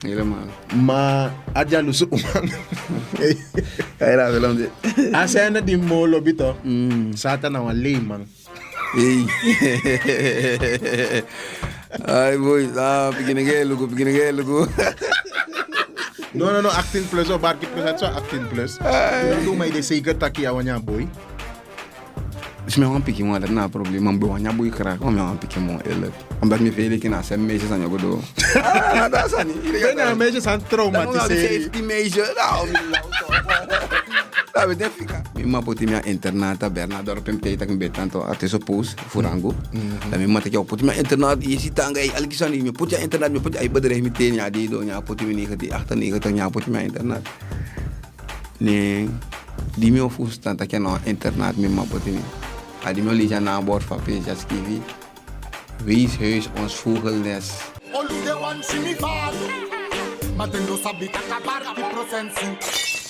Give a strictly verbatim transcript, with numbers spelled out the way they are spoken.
Helemaal. Ma a dyalusu uman. Hey. Hey, dat wil hem dit. A sende di mi moo lobi to. Mm. Satan na wan leiman. Hey. Ai boy, ah, begin again, luku, begin again, luku. No, no, no, achttien plus, o, barki plus, dat is wel achttien plus. Ai. Doe mij de zeker taki a wani a boy. Dus mi wan pikin wan, dat na a probleem. Man, boy, wani a boy graag, maar mi wan pikin wan, eerlijk. Omdat mi veel ik in a sem meisjes aan jou bedoel. Ah, dat is niet. Ben a meisjes aan traumatiseer. Fifty meisjes, nou, mi lau toch. Dat we denken, fika. Mi ma poti mi a internata, Bernard, dorp in tijd, ik ben tanto, het is op poes, Furango. Dan mi ma taki, poti mi a internata, je ziet aan, hey, alki sani, mi poti a internata, mi poti a bedrijf, mi teni, a di do, ya poti mi negentien achtennegentig, ya poti mi a internata. Nee, di mi o fusutan taki a no internaat mi mama poti mi. A di mi o leisi a na a bord fu a pensi a skifi: Weeshuis, ons vogelnest. Olude wan simi faal. Ma den no sabi taki a barki prosensi.